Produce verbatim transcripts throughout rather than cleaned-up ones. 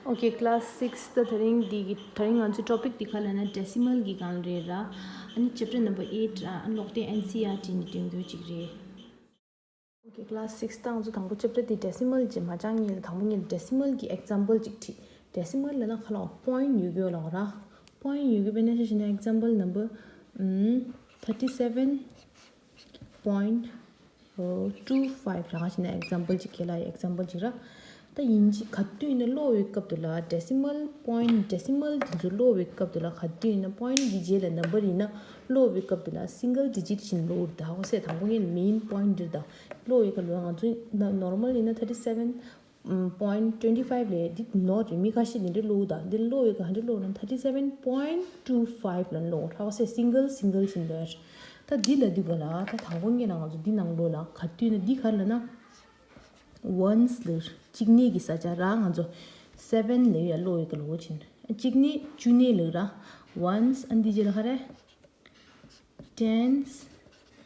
Okay, class six ད་དེ་རིང་འདི་གི་དེ་རིང་ང་ཚོའི་topic འདི་ག་ལབ་ན་decimal གི་སྒང་རེད་ར། ཨ་ནི་chapter number eight ར། ཨ་ནི་ལོག་སྟེ་ཨེན་སི་ཨར་ཊི་ནས་སྟོན་རྒྱུ་ཅིག་རེད། Okay, class six ད་ང་ཚོ་དང་པོ་chapter འདི་decimal ཅིག་མ་སྦྱངས་སྔོན་ལ་དང་པོ་ངས་decimal གི་example ཅིག་བྲིས། Decimal ལབ་ན་ག་ལབ་point ཡོད་རྒྱུ་ལབ་ར། Point ཡོད་རྒྱུ་དཔེར་ན་ཆ་བཞག་ན་example number ཨམ་thirty seven point two five རང་བཞིན་ན་example ཅིག་ཁྱེད་ལ་example ཅིག་ར། ད་ཡིན་གཅིག་ག་དུས་ཡིན་ན་ཀློག་པའི་སྐབས་དུ་ལ་decimal point decimal དེ་ཚོ་ཀློག་པའི་སྐབས་དུ་ལ་ག་དུས་ཡིན་ན་point གི་རྗེས་ལ་number ཡིན་ན་ཀློག་པའི་སྐབས་དུ་ལ་single digit བཞིན་ཀློག་རེད། ད་ཧོ་སེ་དང་པོ་ངས་main point འདིར་ད་ཀློག་པའི་སྐབས་དུ་ལ་ང་ཚོ་ན་normal ཡིན་ན་thirty seven point twenty five ལས་འདི་ནོར་རེད། མི་ཁ་ཤས་འདི་འདྲ་ཀློག་ད་འདི་ཀློག་པའི་སྐབས་ག་འདྲ་ཀློག་ན་thirty seven point two five ལ་ཀློག་ད་ཧོ་སེ་single single བཞིན་ཀློག་ད་འདི་ལ་འདི་ག་ལ་ད་དང་པོ་ངས་ལ་ང་ཚོ་འདི་ནང་ལོགས་ལ་ག་དུས་ན་འདི་ག་ལ་ན། Ones ལབ་ར། གཅིག་གཉིས་ཀྱི་ས་ཆ་ར་ང་ཚོ་seven ལབ་ཡ་ཀློག་ཡོད་ཀྱི་ལོ་ཆེན། གཅིག་གཉིས་བཅུ་གཉིས་ལབ་ར། Ones ཨ་འདི་རྗེས་ལ་ག་རེ། Tens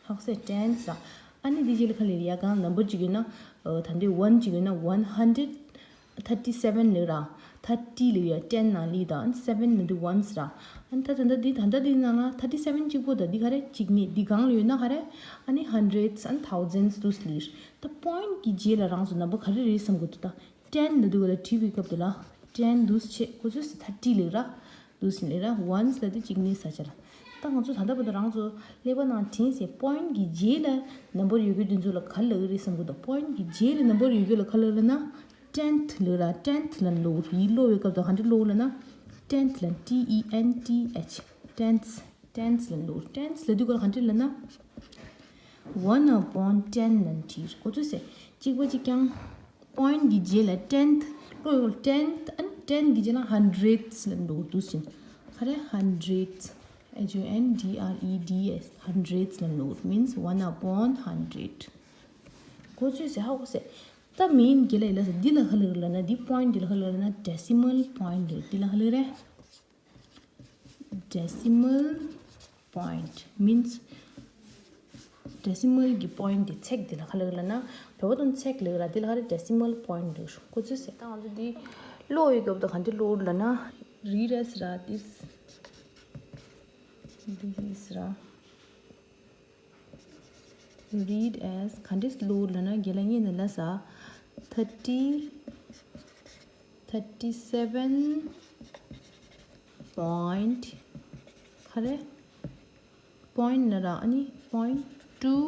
ཧོ་སེ་tens ར། ཨ་ནི་འདི་རྗེས་ལ་ག་ལབ་ཡ་གང་number གཅིག་ཡོད་ན། ད་འདི་one གཅིག་ཡོད་ན་one hundred thirty seven ལབ་ར། Thirty ལབ་ཡ་ten ནང་ལི་ད་ཨ་ནི་seven ནི་འདི་ones ར། ཨ་ནི་ད་ད་ད་འདི་ད་ད་འདི་ནང་ལ་thirty seven གཅིག་པོ་ད་འདི་ག་རེ་གཅིག་གཉིས་འདི་གང་ལ་ཡོད་ན་ག་རེ། ཨ་ནི་hundreds and thousands དུ་སླེབས། ད་point གི་རྗེས་ལ་རང་ཚོ་number ག་རེ་རེད་བསམ་དགོས་འདུག་ད་ten ལ་འདུག་ག་ལ་བྲིས་པའི་སྐབས་དུ་ལ་ten འདུག་ཆེ་ཁོ་ཚོས་thirty ལབ་ར། འདུག་ཟིན་ལབ་ར། Ones ལབ་དུས་གཅིག་གཉིས་ས་ཆ་ལ། ད་ང་ཚོ་ད་ལྟ་བར་དུ་རང་ཚོ་ཀླད་པ་ནང་དྲན་སའི་point གི་རྗེས་ལ་number ཡོད་རྒྱུ་དེ་ཚོ་ལ་ག་ལབ་ཀྱི་རེད་བསམ་གི་འདུག point གི་རྗེས་ལ་number ཡོད་རྒྱུ་ལ་ག་ལབ་ལབ་ན། Tenth ལབ་ར། Tenth ལ་ཀློག་ཡིག་ཀློག་པའི་སྐབས་དུ་ག་འདྲ་ཀློག་ལབ་ན། Tenth ལ་T E N T H Tenth Tenth ལ་ཀློག Tenth ལབ་དུས་སྐབས་ག་འདྲ་ལབ་ན། One upon ten ལ་བྲིས། ཁོ་ཚོས་ཟེར། གཅིག་པ་གཅིག་རྐྱང་། Point གི་རྗེས་ལ་tenth ཀློག་ཡོད། Tenth ཨ་ནི་ten གི་རྗེས་ལ་hundreds ལ་ཀློག་འདུག་ཟིན། ག་རེ། Hundreds H U N D R E D S hundreds ལ་ཀློག means one upon hundred ཁོ་ཚོས་ཟེར། ཧ་གོ་ཟེར། ད་མིན་གྱི་ལ་ཡི་ལ་ཟེར། འདི་ལ་ཧ་ལུག་ལ་ན་འདི་point འདི་ལ་ཧ་ལུག་ལ་ན་decimal point འདི་ལ་ཧ་ལུག་རེད། Decimal point means decimal གི་point དེ་ཚེག་དེ་ལ་ག་ལབ་ལབ་ན། བོད་པ་དང་ཚེག་ལབ་ལ་དེ་ལ་ག་རེ་decimal point ལབ་ཤོག་ཁོ་ཚོས་ཟེར། ད་ང་ཚོ་འདི་ཀློག་ཡོད་སྐབས་དུ་ག་འདྲ་ཀློག་ལབ་ན། Read as ར། This this ར། Read as ག་འདྲས་ཀློག་ལབ་ན་རྒན་ལགས་ངས་ནི་ལབ་ས། Thirty thirty seven point ག་རེ། Point ན་ར་ཨ་ནི་point two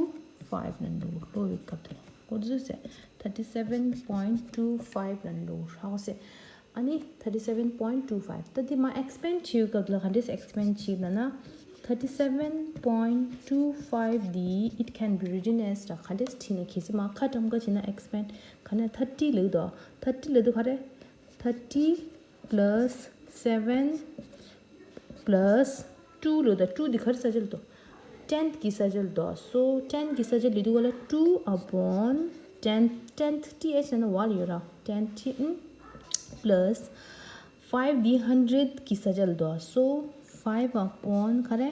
five ན་འདུག་ཀློག་ཡོད་སྐབས་དུ་ལ་ཁོ་ཚོས་ཟེར། Thirty seven point two five ན་འདུག་ཧྲ་ཟེར། ཨ་ནི་thirty seven point two five ད་འདི་མ་expand བྱེད་ཡོད་སྐབས་ལ་ག་འདྲས་expand བྱེད་ལབ་ན། Thirty seven point two five འདི་it can be written as ར། ག་འདྲས་བྲིས་ན་གལ་སྲིད་མ་ཁ་གྲམ་ཁ་བྱེད་ན་expand ག་ན་thirty ལབ་དོ། Thirty ལབ་དོ་ག་རེ། Thirty plus seven plus two ལོ། ད་two འདི་ག་རེ་ས་ཆ་ལ་དོ། Tenth གི་ས་ཆ་ལ་དོ། So ten གི་ས་ཆ་ལ་དུ་ག་ལ་two upon ten tenth th ན་ན་ཝ་ལ་ཡོད་ར། Ten th plus five འདི་hundred གི་ས་ཆ་ལ་དོ། So five upon ག་རེ།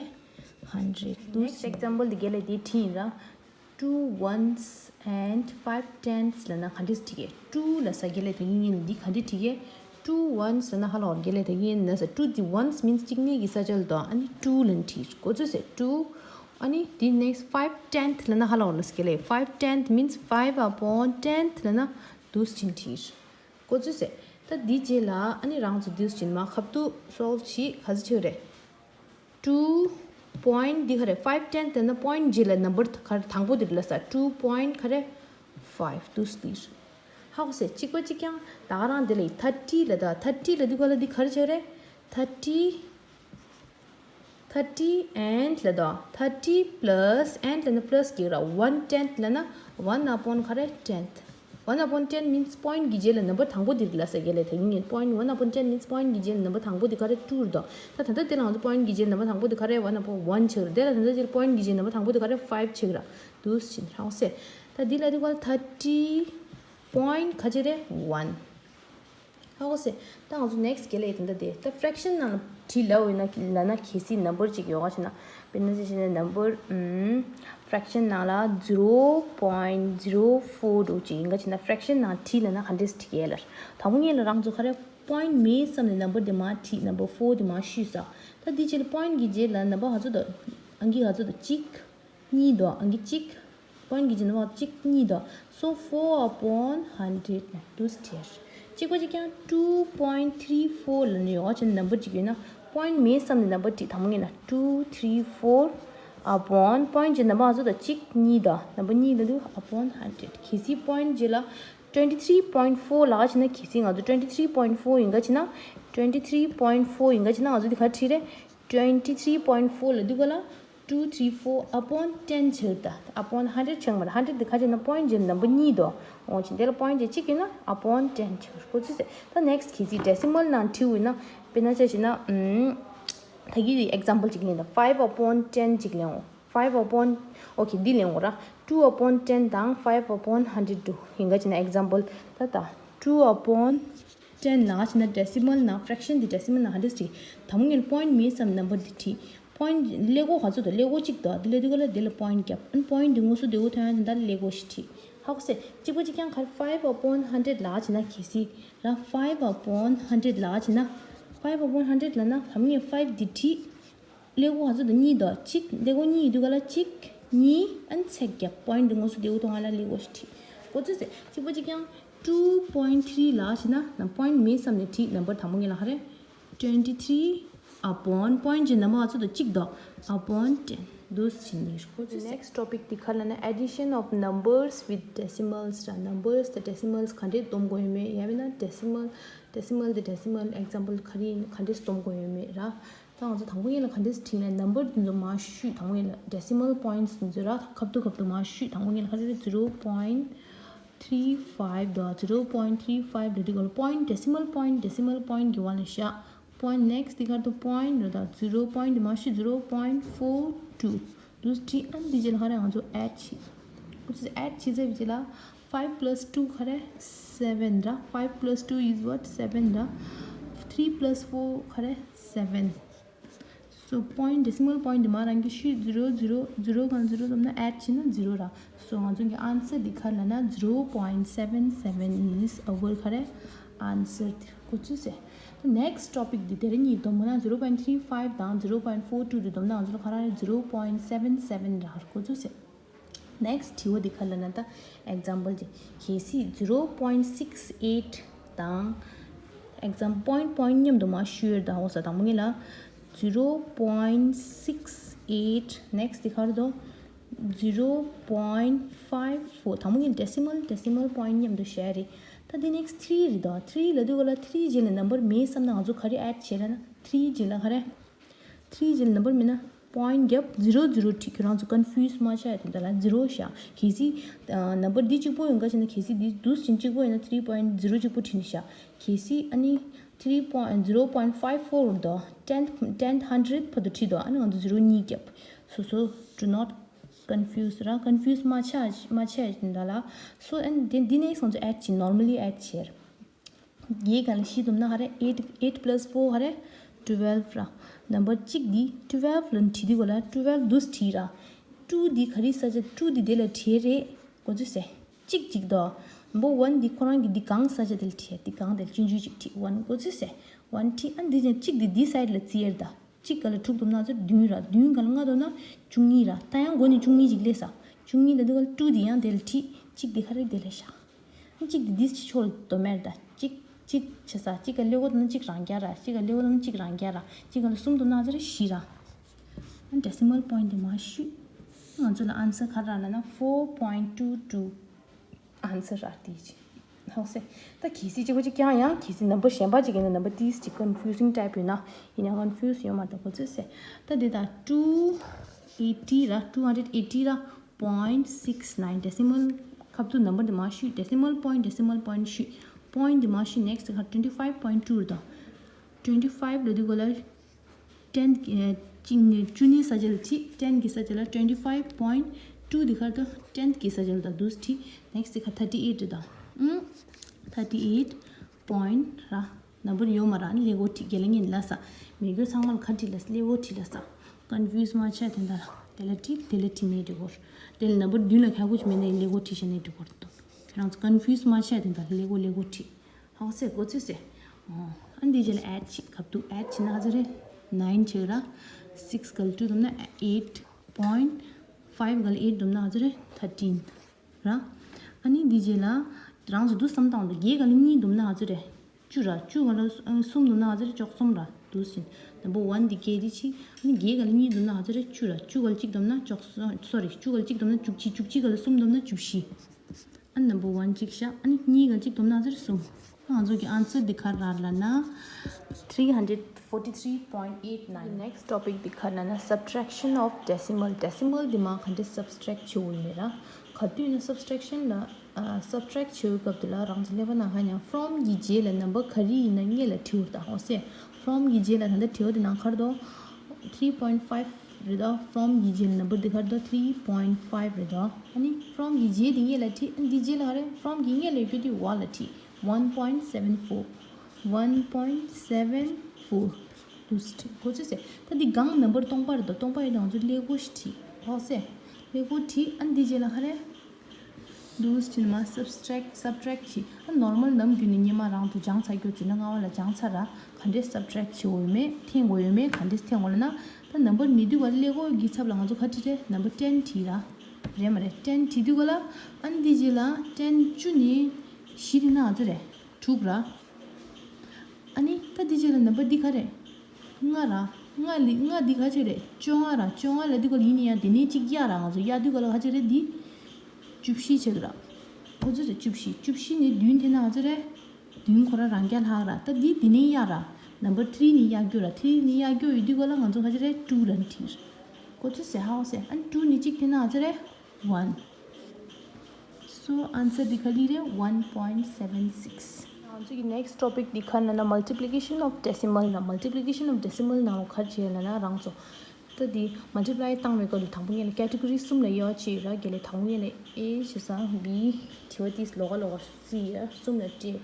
Hundred དུ། Next example འདི་ག་ལ་འདི་ཐིན་ར། Two ones and five tenths ལབ་ན་ག་འདྲས་བྲིས་ཀྱི། Two ལབ་ས་ག་ལ་དེ་ཡིན་ཡིན་འདི་ག་འདྲས་བྲིས་ཀྱི། Two ones ལབ་ན་ཧ་ལོ་ག་ལ་དེ་ཡིན་ན་ས། Two འདི་ones means གཅིག་གཉིས་ཀྱི་ས་ཆ་ལ་དོ། ཨ་ནི་two ལབ་བྲིས། ཁོ་ཚོས་ཟེར། Two ཨ་ནི་འདི་next five tenth ལབ་ན་ཧ་ལོ་ལ་ས་ག་ལ། Five tenth means five upon tenth ལབ་ན་དུས་ཕྱིན་བྲིས། ཁོ་ཚོས་ཟེར། ད་འདི་རྗེས་ལ་ཨ་ནི་རང་ཚོ་དུས་ཕྱིན་མ་ཁབ་ཏུ་solve བྱེད་ག་ཚོད་ཆེ་རེད། Two point འདི་ག་རེ། Five tenth ན་point རྗེས་ལ་number ག་རེ་དང་པོ་འདིར་ལ་ས། Two point ག་རེ། Five དུ་སྟིར། ཧ་གོ་སེ་གཅིག་པ་གཅིག་རྐྱང་ད་ག་རང་འདི་ལ་ཡི་thirty ལ་ད་thirty ལ་འདི་ག་ལ་འདི་ག་རེ་ཆགས་རེད། Thirty thirty and ལ་ད་thirty plus and ལ་ན་plus གི་ར། One tenth ལ་ན་one upon ག་རེ། Tenth One upon ten means point གི་རྗེས་ལ་number དང་པོ་འདིར་ལ་ས་ག་ལ་དེ་ཡིན། Point one upon ten means point གི་རྗེས་ལ་number དང་པོ་འདི་ག་རེ། Two རེད་དོ། ད་ད་ལྟ་དེ་ལ་ང་ཚོ་point གི་རྗེས་ལ་number དང་པོ་འདི་ག་རེ། One upon one ཆགས་རེད། དེ་ལ་ད་ལྟ་དེར་point གི་རྗེས་ལ་number དང་པོ་འདི་ག་རེ། Five ཆགས་ར། དུས་ཕྱིན་རང་སེ། ད་འདི་ལ་འདི་ག་ལ་thirty point ག་ཅི་རེད། One ཧ་གོ་སེ། ད་ང་ཚོ་next ག་ལ་ཡི་ད་ལྟ་དེ་ད་fraction ནང་ལ་བྲིས་ལབ་ཡོད་ན་ལབ་ན་གལ་སྲིད་number གཅིག་ཡོད་ག་ཅི་ན། དཔེར་ན་ཅི་ཞེ་ན་number fraction ནང་ལ་zero point zero four འདྲ་ཅིག་ཡིན་ག་ཅི་ན། Fraction ནང་བྲིས་ལབ་ན་ག་འདྲས་བྲིས་ཀྱི་ལ། དང་པོ་ཉིད་ལ་རང་ཚོ་ག་རེ། པོ་ཡིན་ཊི་མེད་བསམ་ནས་ནམ་བར་དེ་མར་བྲིས། ནམ་བར་ཕོར་དེ་མར་བཤུས་ས། ད་དེ་རྗེས་ལ་པོ་ཡིན་ཊི་གི་རྗེས་ལ་ནམ་བར་ག་ཚོད་འདུག་ཨང་ཀི་ག་ཚོད་འདུག་གཅིག་གཉིས་འདུག་ཨང་ཀི་གཅིག་པོ་ཡིན་ཊི་གི་རྗེས་ནམ་བར་གཅིག་གཉིས་འདུག So four upon hundred ནས་འདུག་སེ་བྲིས། གཅིག་པ་གཅིག་རྐྱང་two point three four ལབ་ནས་ཡོད་ཅེ་ན་ནམ་བར་གཅིག་ཡོད་ན། པོ་ཡིན་ཊི་མེད་བསམ་ནས་ནམ་བར་བྲིས། དང་པོ་ངེད་ལ་two three four upon པོ་ཡིན་ཊི་རྗེས་ནམ་བར་ག་ཚོད་འདུག་གཅིག་གཉིས་འདུག་ནམ་བར་གཉིས་འདུག upon hundred གལ་སྲིད་པོ་ཡིན་ཊི་རྗེས་ལ་twenty three point four ལབ་ཅེ་ན། གལ་སྲིད་ང་ཚོ་twenty three point four ཡིན་ག་ཅེ་ན། twenty three point four ཡིན་ག་ཅེ་ན་ང་ཚོ་འདི་ག་བྲིས་རེད། twenty three point four ལབ་དུས་ག་ལ། two three four upon ten ཆགས་ད། upon hundred ཆགས་མ་རེད། hundred འདི་ག་ཅེ་ན་པོ་ཡིན་ཊི་རྗེས་ནམ་བར་གཉིས་འདུག་འོ་ཅེ་འདི་ལ་པོ་ཡིན་ཊི་རྗེས་གཅིག་ཡོད་ན་upon ten ཆགས་གོ་ཚུལ་ཟེར། ད་next གལ་སྲིད་decimal ནང་བྲིས་ཡོད་ན། དཔེར་ན་ཆ་བཞག་ན་ཨུམ། ད་གི་example གཅིག་ཡིན་ད། five upon ten གཅིག་ལེན་འོ། five upon okay འདི་ལེན་འོ་ར། two upon ten དང་five upon hundred འདུག་ཡིན་ག་ཅེ་ན་example ད་ད། two upon ten ལབ་ཅེ་ན་decimal ནང་fraction འདི་decimal ནང་hundred བྲིས། དང་པོ་ངེད་པོ་ཡིན་ཊི་མེད་བསམ་ནམ་བར་འདི་བྲིས། པོ་ཡིན་ཊི་ཀླད་ཀོར་ག་ཚོད་འདུག་ཀླད་ཀོར་གཅིག་འདུག་འདི་ལ་འདི་ག་ལ་འདི་ལ་པོ་ཡིན་ཊི་བརྒྱབ། ཨ་ནི་པོ་ཡིན་ཊི་འདི་དངོས་སུ་བདེ་པོ་ཐོན་ཡ་དེ་འདྲ་ཀླད་ཀོར་ཞིག་བྲིས། ཧ་གོ་སོང་ངས། གཅིག་པ་གཅིག་རྐྱང་ག་རེ་five upon hundred ལབ་ཅེ་ན། གལ་སྲིད་ར་five upon hundred ལབ་ཅེ་ན། five upon hundred ལབ་ན་ལམ་ངེད་five འདི་བྲིས། ཀླད་ཀོར་ག་ཚོད་འདུག་གཉིས་འདུག་གཅིག་ཀླད་ཀོར་གཉིས་ཡོད་དུས་ག་ལ་གཅིག་གཉིས་ཨ་ནི་ཚེག་བརྒྱབ། པོ་ཡིན་ཊི་འདི་དངོས་སུ་བདེ་པོ་ཐོན་ཡ་ལ་ཀླད་ཀོར་ཞིག་བྲིས། གོ་ཚུལ་ཟེར། གཅིག་པ་གཅིག་རྐྱང་two point three ལབ་ཅེ་ན་ནམ་པོ་ཡིན་ཊི་མེད་བསམ་ནས་བྲིས། ནམ་བར་དང་པོ་ངེད་ལ་ག་རེ། twenty three upon པོ་ཡིན་ཊི་རྗེས་ནམ་བར་ག་ཚོད་འདུག་གཅིག་འདུག upon ten འདུག་སེ་བྲིས་ནས་གོ་ཚུལ་ཟེར། next topic འདི་ག་ལབ་ན་addition of numbers with decimals ར། numbers དང་decimals ག་འདྲས་སྡོམ་དགོས་ཡོད་མེད། ཡང་མིན་ན་decimal decimal དང་decimal example ག་རེ་ཡིན་ག་འདྲས་སྡོམ་དགོས་ཡོད་མེད་ར། ད་ང་ཚོ་དང་པོ་ངེད་ལ་ག་འདྲས་བྲིས་ན། ནམ་བར་དེ་ཚོ་མར་བཤུས། དང་པོ་ངེད་ལ་decimal points དེ་ཚོ་ར་ཁ་ཐུག་ཁ་ཐུག་མར་བཤུས། དང་པོ་ངེད་ལ་ག་རེ་རེད། zero point three five འདུག zero point three five འདུག་དེ་ག་ལ་པོ་ཡིན་ཊི་decimal point decimal point གི་བ་ལ་བཞག་པོ་ཡིན་ཊི་next དེ་ག་ལ་པོ་ཡིན་ཊི་རེད། ད་zero point དེ་མར་བཤུས། zero point four two འདུག་སེ་བྲིས། ཨ་ནི་དེ་རྗེས་ལ་ག་རེ་ང་ཚོ་add བྱེད། ཁོ་ཚོས་add བྱེད་ཚར་བའི་རྗེས་ལ་five plus two ག་རེ་seven ར། five plus two is what seven ར། three plus four ག་རེ་seven so point decimal point དེ་མར་རང་གིས་བཤུས། zero zero zero གང་zero སྡོམ་ན་add བྱས་ན་zero ར། so ང་ཚོ་གི་answer འདི་ག་རེ་ལབ་ན་zero point seven seven is our ག་རེ་answer དེ་གོ་ཚུལ་ཟེར། next topic འདི་དེ་རིང་གཉིས་སྡོམ་ན་zero point three five དང་zero point four two དེ་སྡོམ་ན་ང་ཚོ་ལ་ག་རེ་རེད། zero point seven seven ར་གོ་ཚུལ་ཟེར། next དྲི་བ་འདི་ག་རེ་ལབ་ན། ད་example གཅིག་གལ་སྲིད་zero point six eight དང་example point point མཉམ་དུ་མར་བཤུས་ཡོད་ད། འོ་ས་དང་པོ་ངེད་ལ་zero point six eight next དེ་ག་རེ་འདུག zero point five four དང་པོ་ངེད་decimal decimal point མཉམ་དུ་བཤད་རེད། ད་དེ་next three རེད་ད། three ལབ་དུས་ག་ལ་three རྗེས་ལ་number མེད་བསམ་ན་ང་ཚོ་ག་རེ་add བྱེད་ལབ་ན། three རྗེས་ལ་ག་རེ། three རྗེས་ལ་number མེད་ན་point རྒྱབ། zero zero བྲིས། ཁྱོད་རང་ཚོ་confuse མ་བྱ་ཡ་དེ་འདྲ་ལ་zero བཞག་གལ་སྲིད་number འདི་གཅིག་པོ་ཡོང་ག་བྱས་ན། གལ་སྲིད་འདི་འདུག་སེ་བྱས་ན་གཅིག་པོ་ཡིན་ན་three point zero གཅིག་པོ་བྲིས་ནས་བཞག་གལ་སྲིད་ཨ་ནི་three point zero point five four འདུག ten ten hundred བར་དུ་བྲིས་འདུག་ཨ་ནི་ང་ཚོ་zero གཉིས་རྒྱབ། so so do not confuse ར། confuse མ་བྱ་མ་བྱ་ཡ་དེ་འདྲ་ལ། so and འདི་འདི་next ང་ཚོ་add བྱེད། normally add བྱེད། བརྒྱད་གང་ལ་བཞི་བསྡོམས་ན་ག་རེ། eight eight plus four ག་རེ། twelve ར། number གཅིག་འདི་twelve ལ་བྲིས་དུས་ག་ལ་twelve འདུག་སེ་བྲིས་ར། two འདི་ག་རེ་ས་ཆ། two འདི་དེ་ལ་བྲིས་རེད། གོ་ཚུལ་ཟེར། གཅིག་གཅིག་དོ། number one འདི་ཁོ་རང་གི་འདི་སྒང་ས་ཆ་དེ་ལ་བྲིས། འདི་སྒང་དེ་ལ་ཆུང་ཆུང་ཅིག་བྲིས། one གོ་ཚུལ་ཟེར། one བྲིས། ཨ་འདི་ཅན་གཅིག་འདི་འདི་side ལ་བརྩི་ཡ་རེད་ད། གཅིག་ག་ལ་དྲུག་བསྡོམས་ན་ཚོ་བདུན་ར། བདུན་ག་ལ་ལྔ་བསྡོམས་ན་བཅུ་གཉིས་ར། ད་ཡང་མགོ་ནས་བཅུ་གཉིས་ཅིག་སླེབས་ས། བཅུ་གཉིས་ལ་འདི་ག་ལ་two འདི་ཡང་དེ་ལ་བྲིས། གཅིག་འདི་ག་རེ་དེ་ལ་བཞག་གཅིག་འདི་འདི་ཕྱི་ཕྱོགས་ལ་སྡོམ་མེད་ད། གཅིག་གཅིག་བྱེད་ས། གཅིག་ག་ཀླད་ཀོར་བསྡོམས་ན་གཅིག་རང་རྐྱ་ར། གཅིག་ག་ཀླད་ཀོར་བསྡོམས་ན་གཅིག་རང་རྐྱ་ར། གཅིག་ག་ལ་གསུམ་བསྡོམས་ན་ཚར་བཞི་ར། ཨ་decimal point དེ་མར་བཤུས། ང་ཚོ་ལ་answer ག་རེ་རག་ལབ་ན་four point two two answer རག་དེ་ཅི། ཧོ་སེ། ད་གལ་སྲིད་གཅིག་པ་གཅིག་རྐྱང་ཡང་གལ་སྲིད་number གཞན་པ་ཅིག་ཡིན་ན། number ཏིས་ཅིག་confusing type ཡོད་ན། ཡིན་ཡང་confuse ཡོད་མ་རེད་ད། གོ་ཚོད་སེ། ད་འདི་ད་two eighty ར། two hundred eighty ར། point six nine decimal ཁ་ཐུག་number དེ་མར་བཤུས། decimal point decimal point བཤུས། point དེ་མར་བཤུས། next ག་twenty five point two རེད་ད། twenty five ལབ་དུས་ག་ལ་ten གཅིག་བཅུ་གཉིས་ས་ཆ་ལ་བྲིས། ten གི་ས་ཆ་ལ་twenty five point two དེ་ག་ད་ten གི་ས་ཆ་ལ་ད་འདུག་སེ་བྲིས། next ག་thirty eight རེད་ད། ཨུམ། thirty eight point ར། number ཡོད་མ་ར། ཨ་ནི་ཀླད་ཀོར་བྲིས། རྒན་ལགས་ངས་ལབ་ས། མི་རྒན་ཚང་མ་ལ་ག་བྲིས་ལབ་ས། ཀླད་ཀོར་བྲིས་ལབ་ས། confuse མ་བྱས་དེ་འདྲ་ལ། དེ་ལ་བྲིས། དེ་ལ་བྲིས་ནས་འགྲིག་གོ། དེ་ལ་number མདུན་ལ་ཁ་ཁུ་ཅིག་མེད་ན་ཡང་ཀླད་ཀོར་བྲིས་བྱས་ནས་འགྲིག་གོ་འདུག་ཁྱེད་རང་ཚོ་confuse མ་བྱས་དེ་འདྲ་ལ་ཀླད་ཀོར་ཀླད་ཀོར་བྲིས། ཧོ་སེ། གོ་ཚོད་སེ། ཨ་འདི་རྗེས་ལ་add བྱེད། གབ་ཏུ་add བྱེད་ན་ག་ཚོད་རེད། nine བྱེད་ར། six གལ་two བསྡོམས་ན་eight point five གལ eight བསྡོམས་ན་ག་ཚོད་རེད། thirteen ར། ཨ་ནི་འདི་རྗེས་ལ་རང་ཚོ་འདུག་བསམ་བཏང་འདུག་བརྒྱད་གལ་གཉིས་བསྡོམས་ན་ག་ཚོད་རེད། བཅུ་ར། བཅུ་གལ་གསུམ་བསྡོམས་ན་ག་ཚོད་རེད། བཅུ་གསུམ་ར། འདུག་ཟིན། number one འདི་བརྒྱད་འདི་ཆིག་ཨ་ནི་བརྒྱད་གལ་གཉིས་བསྡོམས་ན་ག་ཚོད་རེད། བཅུ་ར། བཅུ་གལ་གཅིག་བསྡོམས་ན་བཅུ་གསུམ། sorry བཅུ་གལ་གཅིག་བསྡོམས་ན་བཅུ་གཅིག་བཅུ་གཅིག་གལ་གསུམ་བསྡོམས་ན་བཅུ་བཞི། ཨ་number one གཅིག་བཞག་ཨ་ནི་གཉིས་གལ་གཅིག་བསྡོམས་ན་ག་ཚོད་རེད། གསུམ། ང་ཚོ་གི་answer འདི་ག་རེ་རེད་ལབ་ན། three hundred forty three point eight nine next topic འདི་ག་རེ་ལབ་ན་subtraction of decimal decimal འདི་མ་ག་འདྲས་subtract བྱེད་འོས་མེད་ར། ག་དུས་ན་subtraction ལ་subtract བྱེད་འོས་སྐབས་དེ་ལ་རང་ཚོ་ཀླད་པ་ནང་ཁ་ཉང་from གི་རྗེས་ལ་number ག་རེ་ཡིན་ན་སྔོན་ལ་བྲིས་འོ་ད་ཧོ་སེ། from གི་རྗེས་ལ་ད་ལྟ་བྲིས་འོ་དེ་ནང་ག་རེ་འདུག three point five རེད་ད། from གི་རྗེས་ལ་number འདི་ག་རེ་འདུག three point five རེད་ད། ཨ་ནི་from གི་རྗེས་དེ་སྔོན་ལ་བྲིས། ཨ་འདི་རྗེས་ལ་ག་རེ། from གི་སྔོན་ལ་ཡོད་རྒྱུ་དེ་བ་ལ་བྲིས། one point seven four one point seven four འདུག་སེ་བྲིས། གོ་ཚོད་སེ། ད་འདི་སྒང་number སྟོང་པ་རེད་དོ། སྟོང་པ་ཡོད་ན་ང་ཚོ་ཀླད་ཀོར་ཞིག་བྲིས་ཧོ་སེ། ཀླད་ཀོར་བྲིས། ཨ་འདི་རྗེས་ལ་ག་རེ་འདུག་སེ་བྲིས་ནས་མ་subtract subtract བྱེད། ཨ་normal ནམ་རྒྱུན་ནས་སྔོན་མ་རང་ཚོ་སྦྱངས་ཚར་རྒྱུ་བྱས་ན་སྔ་བ་ལ་སྦྱངས་ཚར་ར། ག་འདྲས་subtract བྱེད་འོས་མེད། འཐེན་དགོས་ཡོད་མེད། ག་འདྲས་འཐེན་དགོས་ལབ་ན། ད་number མེད་དུས་ག་ཀླད་ཀོར་གྱི་ཚབ་ལ་ང་ཚོ་ག་བྲིས་རེད། number ten བྲིས་ར། རེད་མ་རེད། ten བྲིས་དུས་ག་ལ་ཨ་འདི་རྗེས་ལ་ten བཅུ་ནས་བཞི་བྲིས་ན་ང་ཚོ་རེད། དྲུག་ར། ཨ་ནི་ད་འདི་རྗེས་ལ་number འདི་ག་རེད། ལྔ་ར། ལྔ་ལི་ལྔ་འདི་ག་ཚོད་རེད། བཅོ་ལྔ་ར། བཅོ་ལྔ་ལ་འདི་ག་ལ་ཡིན་ན་ཡང་དེ་ནས་གཅིག་གཡར་ར། ང་ཚོ་གཡར་དུས་ག་ལ་ག་ཚོད་རེད། འདི་བཅུ་བཞི་ཆགས་ཀྱི་ར། ཁོ་ཚོ་རེད། བཅུ་བཞི། བཅུ་བཞི་ནས་བདུན་འཐེན་ན་ག་ཚོད་རེད། བདུན་ཁོ་ར་རང་རྐྱ་ལྷག་ར། ད་འདི་འདི་ནས་གཡར་ར། number three ནས་གཡར་རྒྱུ་ར། three ནས་གཡར་རྒྱུ་ཡོད་དུས་ག་ལ་ང་ཚོ་ག་ཚོད་རེད། two ལ་འཐེན། ཁོ་ཚོ་ཟེར་ཧའོ་ཟེར། ཨ་ནི་two ནས་གཅིག་འཐེན་ན་ག་ཚོད་རེད། one So answer འདི་ག་ལ་རེད། one point seven six ང་ཚོ་གི་next topic འདི་ག་ན་ན་multiplication of decimal ན། multiplication of decimal ནང་ག་རེ་བྱས་ལབ་ན་རང་ཚོ་ད་འདི་multiply བཏང་བའི་སྐབས་ལ་དང་པོ་ཉིད་ལ་category གསུམ་ལ་དབྱེ་བ་ཕྱེ་ཡོད་ར། དེ་ལས་དང་པོ་ཉིད་ལ་A ཞེས་སམ་B དྲི་བ་དེ་ལོགས་ཀ་ལོགས་ཀ་སི་ཡ་གསུམ་ལ་སྤྲད།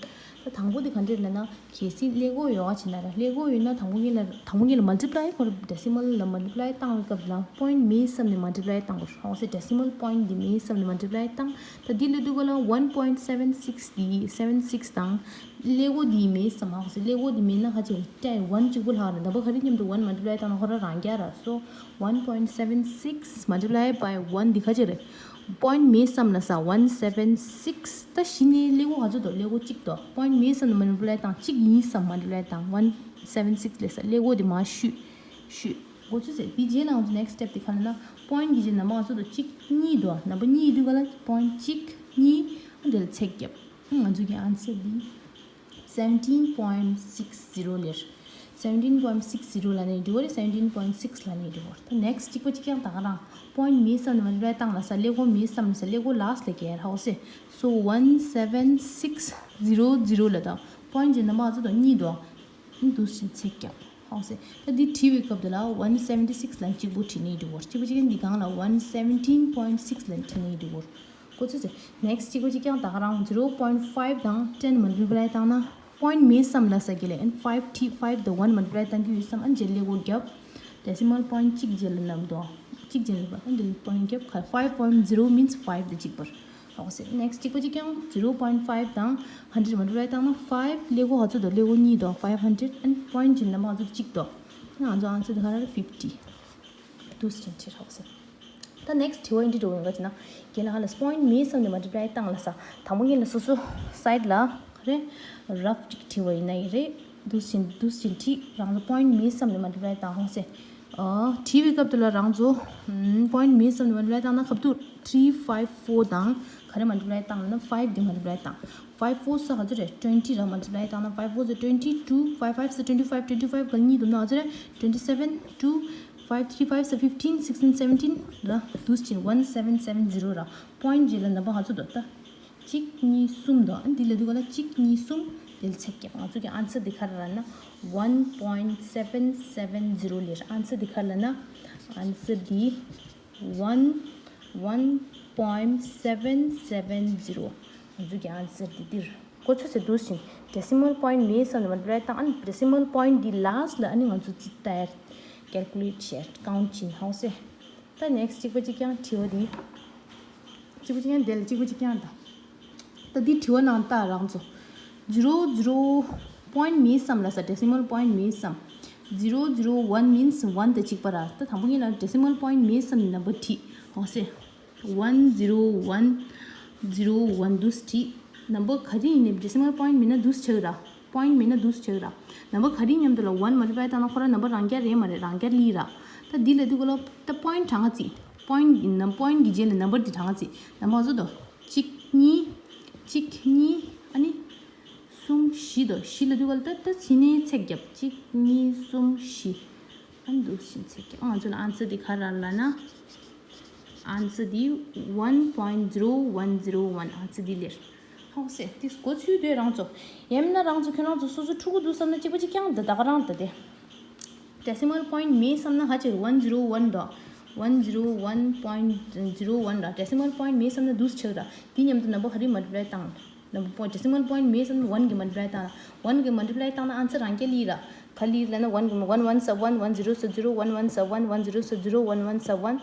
ད་དང་པོ་འདི་ག་འདྲས་ལབ་ན། གལ་སྲིད་ཀླད་ཀོར་ཡོད་པ་བྱས་ན་ར། ཀླད་ཀོར་ཡོད་ན་དང་པོ་ཉིད་ལ་དང་པོ་ཉིད་ལ་multiply ཁོ་ར་decimal ལ་multiply བཏང་བའི་སྐབས་ལ་point མེད་བསམ་ནས་multiply བཏང་དགོས། ཧོ་སེ་decimal point འདི་མེད་བསམ་ནས་multiply བཏང་། ད་འདི་ལ་འདུག་ག་ལ་one point seven six འདི་seven six དང་ཀླད་ཀོར་འདི་མེད་བསམ། ཧོ་སེ་ཀླད་ཀོར་འདི་མེད་ན་ག་ཅིག་རེད། one གཅིག་པུ་ལྷག་རེད། ད་པ་ག་རེ་མཉམ་དུ་one multiply བཏང་ན་ཁོ་ར་རང་རྐྱ་ར། so one point seven six multiply by one འདི་ག་ཅིག་རེད། point མེད་བསམ་ལ་ས་one seven six ད་གཞི་ནས་ཀླད་ཀོར་ག་ཚོད་འདུག་ཀླད་ཀོར་གཅིག་འདུག point མེད་བསམ་ལ་multiply བཏང་། གཅིག་ཡིན་བསམ་multiply བཏང་། one seven six ལས་ས་ཀླད་ཀོར་དེ་མར་བཤུས། བཤུས། གོ་ཚོད་ཟེར། དེ་རྗེས་ལ་ང་ཚོ་next step དེ་ག་ལ་ན། point གི་རྗེས་number ང་ཚོ་འདུག་གཅིག་གཉིས་འདུག number གཉིས་ཡིན་དུས་ག་ལ་point གཅིག་གཉིས། ཨ་འདི་ལ་ཚེག་བརྒྱབ། ང་ཚོ་གི་answer འདི་seventeen point six zero ལེར། seventeen point six zero ལ་ནས་འགྲོ་བ་རེད། seventeen point six ལ་ནས་འགྲོ་བ་རེད། ད་next གཅིག་པ་གཅིག་རྐྱང་ད་ག་རང་point མེད་བསམ་ནས་multiply བཏང་ལ་ས། ཀླད་ཀོར་མེད་བསམ་ལ་ས། ཀླད་ཀོར་last ལ་གས་ཧའོ་སེ། so one seven six zero zero ལ་ད་point གི་number ང་ཚོ་དང་གཉིས་འདུག་འདུག་ཕྱིན་ཚེག་བརྒྱབ། ཧའོ་སེ། ད་འདི་བྲིས་པའི་སྐབས་དེ་ལ་one seventy six ལ་གཅིག་པོ་བྲིས་ནས་འགྲོ་བ་རེད། གཅིག་པ་གཅིག་རྐྱང་འདི་སྒང་ལ་one seventeen point six ལ་བྲིས་ནས་འགྲོ་བ་རེད། གོ་ཚོད་ཟེར། next གཅིག་པ་གཅིག་རྐྱང་ད་ག་རང་zero point five དང་ten multiply བཏང་ན། point མེད་བསམ་ལ་ས་གི་ལས། and five ཐི་five དང་one multiply བཏང་གི་ཡོད་བསམ། ཨ་འཇལ་ལས་སྒོ་བརྒྱབ། decimal point གཅིག་རྗེས་ལ་ནམ་དོ། གཅིག་རྗེས་ལ་ཨ་འདི་point བརྒྱབ་ཁ། five point zero means five དང་གཅིག་པར། ཨོ་སེ། next གཅིག་པ་གཅིག་རྐྱང་zero point five དང་hundred multiply བཏང་ན། five ཀླད་ཀོར་ག་ཚོད་འདུག་ཀླད་ཀོར་གཉིས་འདུག five hundred and point གི་ནམ་ག་ཚོད་གཅིག་འདུག་ང་ཚོ་answer དེ་ག་རེ་རེད། fifty འདུག་སེ་བྱས་ཨོ་སེ། ད་next དྲི་བ་འདི་འདྲ་ཡོང་ག་ཅེ་ན། རྒན་ལགས་ཧ་ལས་point མེད་བསམ་ནས་multiply བཏང་ལ་ས། དང་པོ་ངེད་ལ་སོ་སོ་side ལ་རེད། rough ཅིག་བྲིས་པ་ཡིན་ན་ཡིན་རེད། འདུག་སེ་འདུག་སེ་བྲིས། རང་ཚོ་point མེད་བསམ་ནས་multiply བཏང་ཧོ་སེ། ཨ་བྲིས་པའི་སྐབས་དེ་ལ་རང་ཚོ་point མེད་བསམ་ནས་multiply བཏང་ན་སྐབས་དུ་three five four དང་ག་རེ་multiply བཏང་ལ་ན། five དེ་multiply བཏང་། five four ས་ག་ཚོད་རེད། twenty ར། multiply བཏང་ན་five four ས་twenty two five five ས twenty five twenty five ག་གཉིས་འདུག་ན་ག་ཚོད་རེད། twenty seven two five three five ས fifteen sixteen seventeen ར། འདུག་སེ་བྱས་one seven seven zero ར། point རྗེས་ལ་number ག་ཚོད་འདུག་ད་གཅིག་གཉིས་གསུམ་འདུག་ཨ་འདི་ལ་འདུག་ག་ལ་གཅིག་གཉིས་གསུམ་དེ་ལ་ཚེག་བརྒྱབ། ང་ཚོ་གི་answer འདི་ག་རེ་ར་ན་one point seven seven zero ལེར། answer འདི་ག་རེ་ལ་ན། answer འདི་one one point seven seven zero ང་ཚོ་གི་answer འདི་འདིར། གོ་ཚོད་ཟེར། འདུག་སེ་བྱས་decimal point མེད་བསམ་ནས་multiply བཏང་། ཨ་ནི་decimal point འདི་last ལ་ཨ་ནི་ང་ཚོ་ཙི་ལྟར་calculate བྱས་count བྱས་ཧོ་སེ། ད་next གཅིག་པ་གཅིག་རྐྱང་དྲི་བ་འདི། གཅིག་པ་གཅིག་རྐྱང་འདི་ལ་གཅིག་པ་གཅིག་རྐྱང་དང་། ད་འདི་དྲི་བ་ནང་ལྟ་རང་ཚོ། zero zero point མེད་བསམ་ལ་ས། decimal point མེད་བསམ། zero zero one means one དང་གཅིག་པ་ར། ད་དང་པོ་ཉིད་ལ་decimal point མེད་བསམ་ནི་number ཁྲིད་འོང་སེ། one zero one zero one འདུག་སེ་ཁྲིད། number ག་རེ་ཡིན་ནའི་decimal point མེད་ན་འདུག་སེ་ཆགས་ར། point མེད་ན་འདུག་སེ་ཆགས་ར། number ག་རེ་མཉམ་དུ་ལ་one multiply བཏང་ན་ཁོ་ར་number རང་རྐྱ་རེད་མ་རེད། རང་རྐྱ་ལི་ར། ད་འདི་ལ་འདི་གོ་ལ་ད་point གྲངས་ཀ་རྩིས། point ཡིན་ན་point གི་རྗེས་ལ་number འདི་གྲངས་ཀ་རྩིས། number བཟོ་དོ། གཅིག་གཉིས། གཅིག་གཉིས། ཨ་ནི། གསུམ་བཞི་དོ། བཞི་ལ་འདུག་ག་ལ་ད་ད་ཕྱི་ནས་ཚེག་བརྒྱབ། གཅིག་གཉིས། གསུམ། བཞི། ཨ་ནི་འདུག་སེ་ཚེག་བརྒྱབ། ཨ་ང་ཚོ་ལ་answer འདི་ག་རེ་རག་ལབ་ན། answer འདི་one point zero one zero one answer འདི་ལེར། ཧོ་སེ་འདི་གོ་ཚུལ་དེ་རང་ཚོ། ཡང་མིན་ན་རང་ཚོ་ཁྱོད་རང་ཚོ་སོ་སོ་ཕྲུ་གུ་འདུག་བསམ་ན་གཅིག་པ་གཅིག་རྐྱང་འདི་ད་ག་རང་ད་དེ། decimal point མེད་བསམ་ན་ཧ་ཅང་one zero one དོ། one zero one point zero one ར། decimal point མེད་བསམ་ན་འདུག་སེ་ཆགས་ར། འདི་མཉམ་དུ་number ག་རེ་multiply བཏང་། number point decimal point མེད་བསམ་ན་one གི་multiply བཏང་། one གི་multiply བཏང་ན་answer རང་རྐྱ་ལི་ར། ག་ལི་ལབ་ན་one གི་one one sub one one zero sub zero one one sub one one zero sub zero one one sub one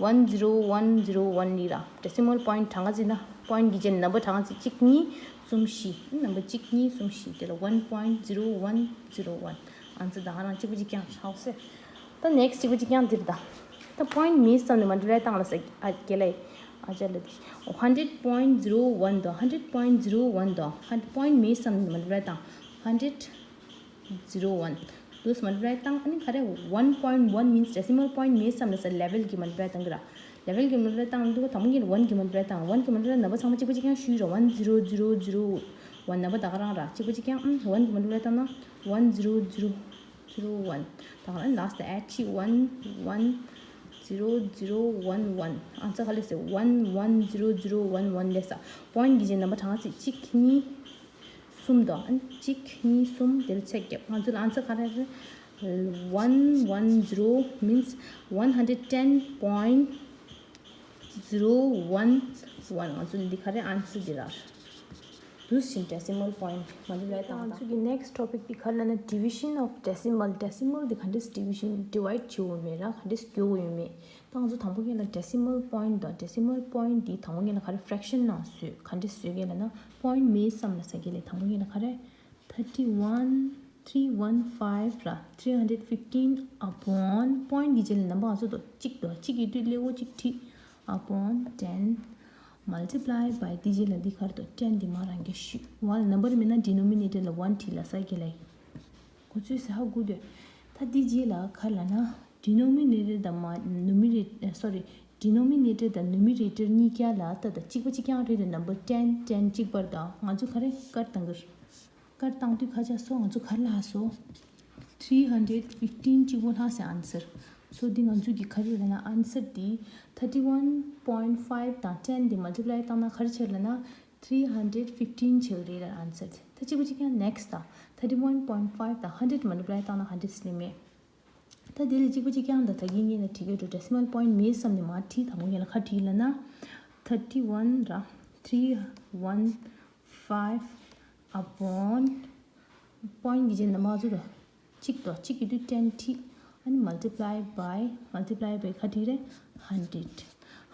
one zero one zero one ལི་ར། decimal point གྲངས་ཀ་རྩིས་ན་point གི་རྗེས་ནས་number གྲངས་ཀ་རྩིས། གཅིག་གཉིས། གསུམ། བཞི། number གཅིག་གཉིས། གསུམ། བཞི། དེ་ལ་one point zero one zero one answer ད་ག་རང་གཅིག་པ་གཅིག་རྐྱང་ཆགས་སེ། ད་next གཅིག་པ་གཅིག་རྐྱང་འདིར་ད། ད་point མེད་བསམ་ནས་multiply བཏང་ལ་ས། ཨ་རྒན་ལགས། ཨ་ཅག་ལགས། hundred point zero one དོ། hundred point zero one དོ། hundred point མེད་བསམ་ནས་multiply བཏང་། hundred zero one འདུག་སེ་multiply བཏང་། ཨ་ནི་ག་རེ། one point one means decimal point མེད་བསམ་ནས་ས། eleven གི་multiply བཏང་གི་ར། eleven གི་multiply བཏང་འདུག་ག་དང་པོ་ཉིད་one གི་multiply བཏང་། one གི་multiply number ཚང་མ་གཅིག་པ་གཅིག་རྐྱང་ཞུས་ར། one zero zero zero one number ད་ག་རང་ར། གཅིག་པ་གཅིག་རྐྱང་། ཨ། one གི་multiply བཏང་ན་one zero zero zero one དང་ཨ་ནི་last add ཆི་one one zero zero one one answer ག་ལས་སེ། one one zero zero one one ལས་ས། point གི་རྗེས་number གྲངས་ཀ་རྩིས། གཅིག་གཉིས། གསུམ་དང་། ཨ་ནི་གཅིག་གཉིས། གསུམ། དེར་ཚེག་བརྒྱབ། ང་ཚོ་ལ་answer ག་རེ་རེད། one one zero means one hundred ten point zero one one ང་ཚོ་ལ་འདི་ག་རེ། answer འདི་རེད། འདུག་སེ་decimal point multiply བཏང་། ང་ཚོ་གི་next topic འདི་ག་རེ་ལབ་ན་division of decimal decimal འདི་ག་འདྲས་division divide བྱེད་འོས་མེད་ར། ག་འདྲས་སྐྱོ་བོ་ཡོད་མེད། ད་ང་ཚོ་དང་པོ་ཉིད་ལ་decimal point དང་decimal point འདི་དང་པོ་ཉིད་ལ་ག་རེ་fraction ནང་བཟོས། ག་འདྲས་བཟོས་གལ་ལབ་ན་point མེད་བསམ་ལ་ས་གལ་ལ་དང་པོ་ཉིད་ལ་ག་རེ། thirty one three one five ར། three hundred fifteen upon point གི་རྗེས་ལ་number ང་ཚོ་དོ་གཅིག་དོ། གཅིག་ཡོད་དུས་ཀླད་ཀོར་གཅིག་ཁྲིད། upon ten multiply by འདི་རྗེས་ལ་འདི་ག་རེ་དོ། ten འདི་མ་རང་གི་ཤུ་ཝལ། number མེད་ན་denominator ལ་one ཁྲིད་ལ་ས་གལ་ལ། གོ་ཚུལ་ཟེར་ཧ་གོ་དོ། ད་འདི་རྗེས་ལ་ག་རེ་ལབ་ན་denominator དང་མ་numerator sorry denominator དང་numerator གཉིས་ཀ་ལ་ད་ད་གཅིག་པ་གཅིག་རྐྱང་རེད་དོ། number ten ten གཅིག་པར་དང་ང་ཚོ་ག་རེ་ཀར་བཏང་གི་རེད། ཀར་བཏང་དུས་ཁ་ཆག་སོ་ང་ཚོ་ག་རེ་ལྷག་སོ། three hundred fifteen གཅིག་པོ་ལྷག་སེ་answer། so འདི་ང་ཚོ་གི་ག་རེ་ལབ་ན་answer འདི་thirty one point five དང་ten འདི་multiply བཏང་ན་ག་རེ་ཆགས་ལབ་ན་three hundred fifteen ཆགས་རེད་ལ་answer འདི། ད་གཅིག་པོ་གཅིག་རྐྱང་next དང་thirty one point five དང་hundred multiply བཏང་ན་hundred སླེབས་མེད། ད་དེ་ལས་གཅིག་པ་གཅིག་རྐྱང་དང་ད་གིན་ངས་ན་བྲིས་ཡོད་འགྲོ། decimal point མེད་བསམ་ནས་མར་བྲིས། དང་པོ་ངས་ལ་ཁ་བྲིས་ལབ་ན། thirty one ར། three one five upon point གི་རྗེས་ན་མ་ཚུར་ར། གཅིག་དང་གཅིག་གི་དུས་ten བྲིས། ཨ་ནི་multiply by multiply by ཁ་བྲིས་རེད། hundred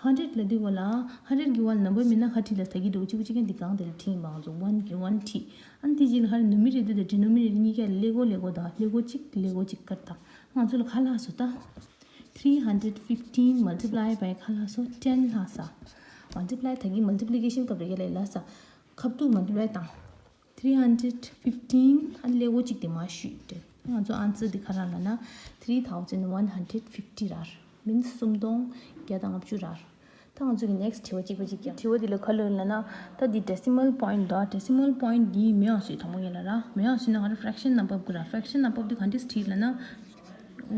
hundred ལ་དུས་གོ་ལ། hundred གི་ཝལ་number མིན་ན་ཁ་བྲིས་ལ་ད་གི་འགྲོ། གཅིག་པ་གཅིག་རྐྱང་འདི་གང་དེ་ལ་བྲིས་ཡིན་པ། ང་ཚོ་one གི་one བྲིས། ཨ་ནི་དེ་རྗེས་ལ་ཧ་རེ་numerator དང་denominator གཉིས་ཀ་ལ་ཀླད་ཀོར་ཀླད་ཀོར་དང་ཀླད་ཀོར་གཅིག་ཀླད་ཀོར་གཅིག་ཀར་དང་། ང་ཚོ་ལ་ག་ལྷག་སོང་ད། three hundred fifteen multiply by ག་ལྷག་སོང་། ten ལྷག་ས། multiply ད་གིན་multiplication སྐབས་རེ་ག་ལ་ལ་ས། ཁ་ཐུག་multiply བཏང་། three hundred fifteen ཨ་ནི་ཀླད་ཀོར་གཅིག་དེ་མ་ཞུས་ཏེ། ང་ཚོ་answer དེ་ག་རང་ལབ་ན་three thousand one hundred fifty ར། means སུམ་སྟོང་བརྒྱ་དང་ལྔ་བཅུ་ར། ད་ང་ཚོ་གི་next དྲི་བ་གཅིག་པ་གཅིག་རྐྱང་། དྲི་བ་དེ་ལ་ག་ལབ་ལབ་ན། ད་འདི་decimal point དང་decimal point འདི་མེད་པ་བཟོས། དང་པོ་ཉིད་ལ་ར། མེད་པ་བཟོས་ན་ང་ཚོ་fraction number དགོས་ར། fraction number དེ་ག་འདྲས་བྲིས་ལབ་ན།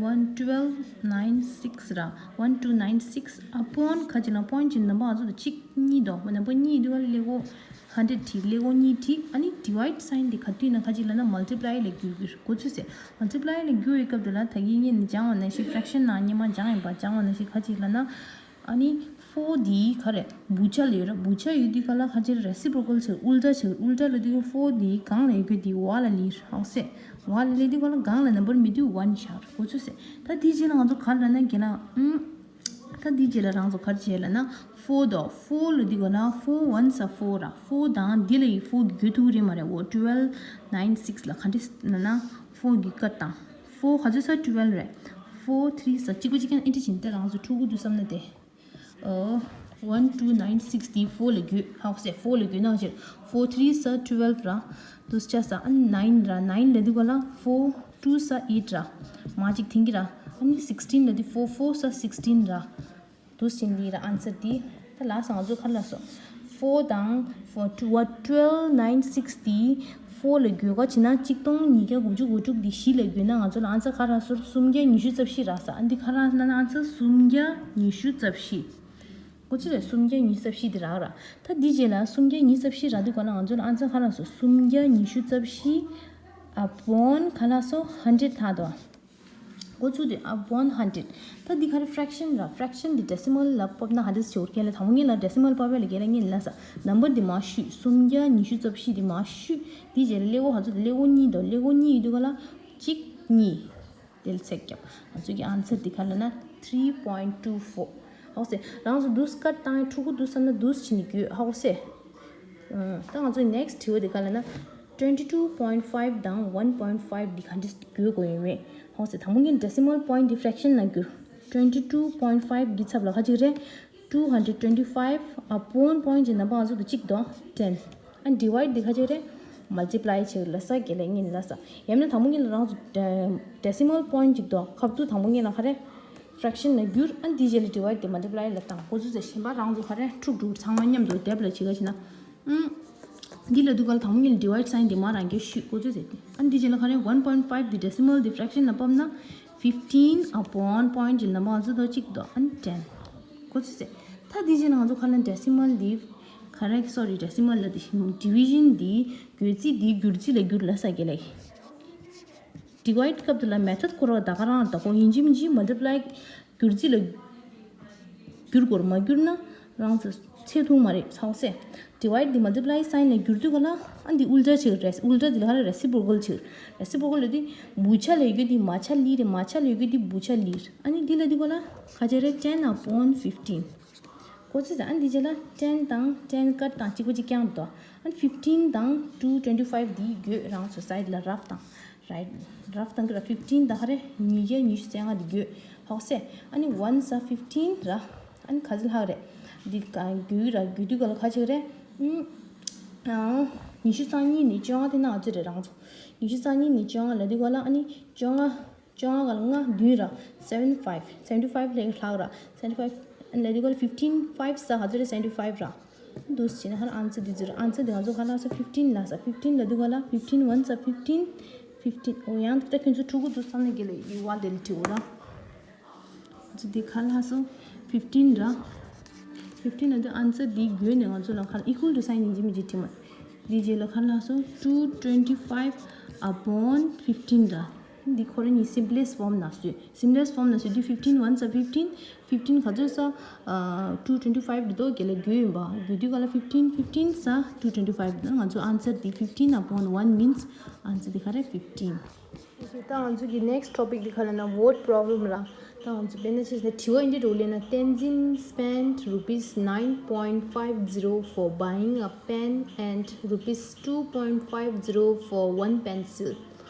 one twelve nine six ར། one two nine six upon ཁ་ཅིག་ལ་point གཅིག་number ང་ཚོ་དང་གཅིག་གཉིས་དང་number གཉིས་དེ་ག་ལ་ཀླད་ཀོར་hundred བྲིས། ཀླད་ཀོར་གཉིས་བྲིས། ཨ་ནི་divide sign དེ་ག་དུས་ན་ཁ་ཅིག་ལབ་ན་multiply ལ་བསྒྱུར་གྱི་རེད། གོ་ཚུལ་ཟེར། multiply ལ་བསྒྱུར་བའི་སྐབས་དེ་ལ་ད་གིན་ངས་ནི་སྦྱངས་པ་ནང་བཞིན་fraction ནང་སྔོན་མ་སྦྱངས་ཡིན་པ། སྦྱངས་པ་ནང་བཞིན་ག་ཅིག་ལབ་ན། ཨ་ནི་four འདི་ག་རེ་བུ་ཆ་ལ་ཡོད་ར། བུ་ཆ་ཡོད་དུས་ག་ལ་ཁ་ཅིག་reciprocal བྱེད། ཨུལ་ཊ་བྱེད། ཨུལ་ཊ་ལབ་དུས་four འདི་སྒང་ལ་ཡོད་རྒྱུ་འདི་བ་ལ་ལི་ར། ཧོ་སེ། བ་ལ་ལི་དུས་ག་ལ་སྒང་ལ་number མེད་དུས་one ཆགས་ར། གོ་ཚུལ་ཟེར། ད་དེ་རྗེས་ལ་ང་ཚོ་ག་རེ་ལབ་ན་གལ་ལ་ཨུམ། ད་འདི་རྗེས་ལ་རང་ཚོ་ག་རེ་བྱས་ལབ་ན། ཕོར་དོ། ཕོར་ལ་འདི་ག་ལ། ཕོར་ཝན་ས་ཕོར་ར། ཕོར་དང་འདི་ལ་ཡི་ཕོར་གྱིས་བགོ་ཐུབ་ཀྱི་རེད་མ་རེད། འོ་ཊུ་ཝེལ་ནའིན་སིགས་ལ་ག་འདྲས་ལབ་ན། ཕོར་གྱིས་ཀཊ་བཏང་། ཕོར་ག་ཚོད་ས། ཊུ་ཝེལ་རེད། ཕོར་ཐི་རི་ས། གཅིག་པ་གཅིག་རྐྱང་ཨེ་འདྲ་བྱས་ནས་ད་རང་ཚོ་ཕྲུ་གུ་འདུག་བསམ་ན་དེ། ཨོ། ཝན་ཊུ་ནའིན་སིགས་དེ་ཕོར་ལ་བགོས། ཧ་གོ་སོང་། ཕོར་ལ་བགོས་ན་ཕྱིར། ཕོར་ཐི་རི་ས་ཊུ་ཝེལ་ར། འདུག་ཆ་ས། ཨ་ནི་ནའིན་ར། ནའིན་ལ་འདི་ག་ལ། ཕོར་ཊུ་ས་ཨེཊ་ར། མ་གཅིག་དེང་གི་ར། ཨ་ནི་སིགས་ཊིན་ལ་འདི། ཕོར་ཕོར་ས་སིགས་ཊིན་ར། འདུག་བྱས་ནས་འདི་ར་ཨན་སར་འདི། ད་ལགས་སོ། ང་ཚོ་ག་རེ་ལབ་སོང་། ཕོར་དང་ཕོར་ཊུ་ཝ། ཊུ་ཝེལ་ནའིན་སིགས་དེ་ཕོར་ལ་བགོས་ཀ་བྱས་ན། གཅིག་སྟོང་ཉིས་བརྒྱ་དགུ་བཅུ་གོ་དྲུག་འདི་བཞི་ལ་བགོས་ན་ང་ཚོ་ལ་ཨན་སར་ག་རེ་རག་སོང་། སུམ་བརྒྱ་ཉི་ཤུ་རྩ་བཞི་རག་ས། ཨ་འདི་ག་རེ་རག་ལབ་ན། ཨན་སར་སུམ་བརྒྱ་ཉི་ཤུ་རྩ་བཞི། གོ་ཚོད་རེད། སུམ་བརྒྱ་ཉི་ཤུ་རྩ་བཞི་འདི་རག་ར། ད་འདི་རྗེས་ལ་སུམ་བརྒྱ་ཉི་ཤུ་རྩ་བཞི་རག་དུས་ག་ལ་ང་ཚོ་ལ་ཨན་སར་ག་རེ་རག་སོང་། སུམ་བརྒྱ་ཉི་ཤུ་རྩ་བཞི་ཨ་པོན་ག་རེ་རག་སོང་། ཧན་ཌེཌ་ཐལ་དོ། འགོ་ཚུགས་དུས་upon hundred། ད་འདི་ག་རེ། ཕ་རེག་ཤན་ར། ཕ་རེག་ཤན་འདི་ཌེ་སི་མལ་ལ་ཕབ་ན་ག་འདྲས་བྱེད་འོར་ཁྱེད་ལ། དང་པོ་ངེད་ལ་ཌེ་སི་མལ་ཕབ་པ་ལ་རྒན་ལགས་ངེད་ལ་ལབ་ས། ནམ་བར་འདི་མར་བཤུས། སུམ་བརྒྱ་ཉི་ཤུ་རྩ་བཞི་འདི་མར་བཤུས། འདི་རྗེས་ལ་ཀླད་ཀོར་ག་ཚོད་འདུག་ཀླད་ཀོར་གཉིས་འདུག་ཀླད་ཀོར་གཉིས་ཡོད་དུས་ག་ལ་གཅིག་གཉིས། དེ་ལ་ཚེག་བརྒྱབ། ང་ཚོ་གི་ཨན་སར་འདི་ག་རེ་ལབ་ན། three point two four། ཧ་གོ་སོང་། རང་ཚོ་འདུག་སེ་ཀཊ་བཏང་ཡ། ཕྲུ་གུ་འདུག་བསམ་ན་འདུག་སེ་བྱས་ནས་བགོས། ཧ་གོ་སོང་། ཨ། ད་ང་ཚོའི་ནེག་སི་དྲི་བ་དེ་ག་རེ་ལབ་ན། twenty two point five དང་one point five འདི་ག་འདྲས་བགོས་དགོས་ཡོད་མེད། ཧ་གོ་སོང་། དང་པོ་ངས་ཌེ་སི་མལ་པོ་ཡིན་ཊི་འདི་ཕ་རེག་ཤན་ནང་བསྒྱུར། twenty two point five འདི་ཚབ་ལ་ག་ཅིག་རེད། two hundred twenty five upon པོ་ཡིན་ཊི་གི་ནམ་བར་ང་ཚོ་དང་གཅིག་དང་ཊེན། ཨ་ཌི་ཝའིཌ་འདི་ག་ཅིག་རེད། མལ་ཊི་པ་ལའི་བྱེད་ལབ་ས། རྒན་ལགས་ངས་ལབ་ས། ཡང་མིན་ན་དང་པོ་ངས་ལ་རང་ཚོ་ཌེ་སི་མལ་པོ་ཡིན་ཊི་ཅིག་དང་ཁ་བསྡུར། དང་པོ་ངས་ལ་ག་རེ། ཕ་རེག་ཤན་ལ་བསྒྱུར། ཨ་འདི་རྗེས་ལ་ཌི་ཝའིཌ་དེ་མལ་ཊི་པ་ལའི་ལ་བཏང་། འགོ་ཚུགས་ཚེ་གཞན་པ་རང་ཚོ་ག་རེ་འཁྲུག་འཁྲུག་ཚང་མ་མཉམ་དུ་སྡེབ་ལ་བྱེད་ག་བྱེད་ན། ཨུམ། འདི་ལ་འདུག་ག་ལ་དང་པོ་ངས་ལ་ཌི་ཝའིཌ་སའིན་དེ་མར་རང་གིས་བཤུས། འགོ་ཚུགས་ཚེ་དེ། ཨ་འདི་རྗེས་ལ་ག་རེ། one point five འདི་ཌེ་སི་མལ་འདི་ཕ་རེག་ཤན་ལ་ཕབ་ན། fifteen upon པོ་ཡིན་ཊི་ཅིག་ནམ་བར་ང་ཚོ་དང་གཅིག་དང་ཨ་ཊེན། འགོ་ཚུགས་ཚེ། ད་འདི་རྗེས་ལ་ང་ཚོ་ག་རེ་ལབ་ན། ཌེ་སི་མལ་འདི་ག་རེ། སོ་རི། ཌེ་སི་མལ་ལ་འདི་ཌི་ཝི་ཤན་འདི་བགོ་རྩིས་འདི་བསྒྱུར་རྩིས་ལ་བསྒྱུར་ལབ་ས། རྒན་ལགས། ཌི་ཝའིཌ་སྐབས་དེ་ལ་མེ་ཐོཌ་ཁོ་རང་ད་ག་རང་ད་གོ་ཡིན་གཅིག་མིན་གཅིག་མལ་ཊི་པ་ལའི་བསྒྱུར་རྩིས་ལ་བསྒྱུར་དགོས་རེད། མ་བསྒྱུར་ན་རང་ཚོ་ཚད་ཐུང་མ་རེད། ཧ་གོ་སོང་། ཌི་ཝའིཌ་འདི་མལ་ཊི་པ་ལའི་སའིན་ལ་བསྒྱུར་དུས་ག་ལ་ཨ་འདི་ཨུལ་ཊ་བྱེད་རེད། ཨུལ་ཊ་འདི་ལ་ག་རེ། རེ་སི་པོ་རོ་ཀལ་བྱེད། རེ་སི་པོ་རོ་ཀལ་ལ་འདི་བུ་ཆ་ལ་ཡོད་རྒྱུ་འདི་མ་ཆ་ལི་རེད། མ་ཆ་ལ་ཡོད་རྒྱུ་འདི་བུ་ཆ་ལི་རེད། ཨ་ནི་འདི་ལ་འདི་ག་ལ་ག་ཅིག་རེད། ten upon fifteen། འགོ་ཚུགས་ཚེ། ཨ་འདི་རྗེས་ལ་ཊེན་དང་ཊེན་ཀཊ་དང་གཅིག་པ་གཅིག་རྐྱང་འདུག་ཨ་fifteen དང་two twenty five འདི་བགོས། རང་ཚོ་སའིཌ་ལ་རབ་བཏང་། རའིཊ། རབ་བཏང་གི་ར། fifteen དང་ག་རེ། ཉིས་བརྒྱ་ཉི་ཤུ་རྩ་ལྔ་འདི་བགོས། ཧ་གོ་སོང་། ཨ་ནི་ཝན་ས་ཕིཕ་ཊིན་ར། ཨ་ནི་ག་ཚོད་ལྷག་རེད། འདི་ག་བགོས་ར། བགོས་དུས་ག་ལ་ག་ཅིག་རེད། ཨ། ཉི་ཤུ་རྩ་གཉིས་ནས་བཅོ་ལྔ་དེ་ནང་ཚོད་རེད། རང་ཚོ་ཉི་ཤུ་རྩ་གཉིས་ནས་བཅོ་ལྔ་ལབ་དུས་ག་ལ་ཨ་ནི་བཅོ་ལྔ། བཅོ་ལྔ་ག་ལ་ལྔ་བདུན་ར། seventy five seventy five ལས་ལྷག་ར། seventy five ལབ་དུས་ག་ལ་fifteen five ས་ག་ཚོད་རེད། seventy five ར། འདུག་སེ་བྱས་ན་ཧར་ཨན་སར་འདི་ཚོ་རེད། ཨན་སར་འདི་ང་ཚོ་ག་ལ་ས་fifteen ལ་ས། fifteen ལབ་དུས་ག་ལ་fifteen ཝན་ས་fifteen fifteen། ཨོ་ཡང་ད་ཁྱོད་ཚོ་ཕྲུ་གུ་འདུག་བསམ་ན་རྒན་ལགས་ཡི་བ་དེ་ལ་བྲིའོ་ར། ང་ཚོ་འདི་ག་ལ་ས་fifteen ར། fifteen ལབ་དུས་ཨན་སར་འདི་བགོས་ནས་ང་ཚོ་ལ་ག་ལ་equal to sign ཡིན་གཅིག་མིན་གཅིག་བྲིས་མ། འདི་རྗེས་ལ་ག་ལ་ས་two twenty five upon fifteen ར། འདི་ཁོ་རང་གཉིས་simplest form ནང་བཟོས། simplest form ནང་བཟོས་དུས་fifteen ཝན་ས་fifteen fifteen ག་ཚོད་ས། ཨ། two twenty five འདི་དོ་རྒན་ལགས་བགོས་ཡིན་པ། བགོས་དུས་ག་ལ་fifteen fifteen ས་two twenty five ན་ང་ཚོ་ཨན་སར་འདི་fifteen upon one means ཨན་སར་འདི་ག་རེ། fifteen། ད་ང་ཚོ་གི་next topic འདི་ག་ལ་ན་word problem ར། ད་ང་ཚོ་དཔེར་ན་ཆ་བཞག་ན་དྲི་བ་འདི་འདྲ་ལབ་ན། Tenzin spent rupees nine point five zero for buying a pen and rupees two point five zero for one pencil.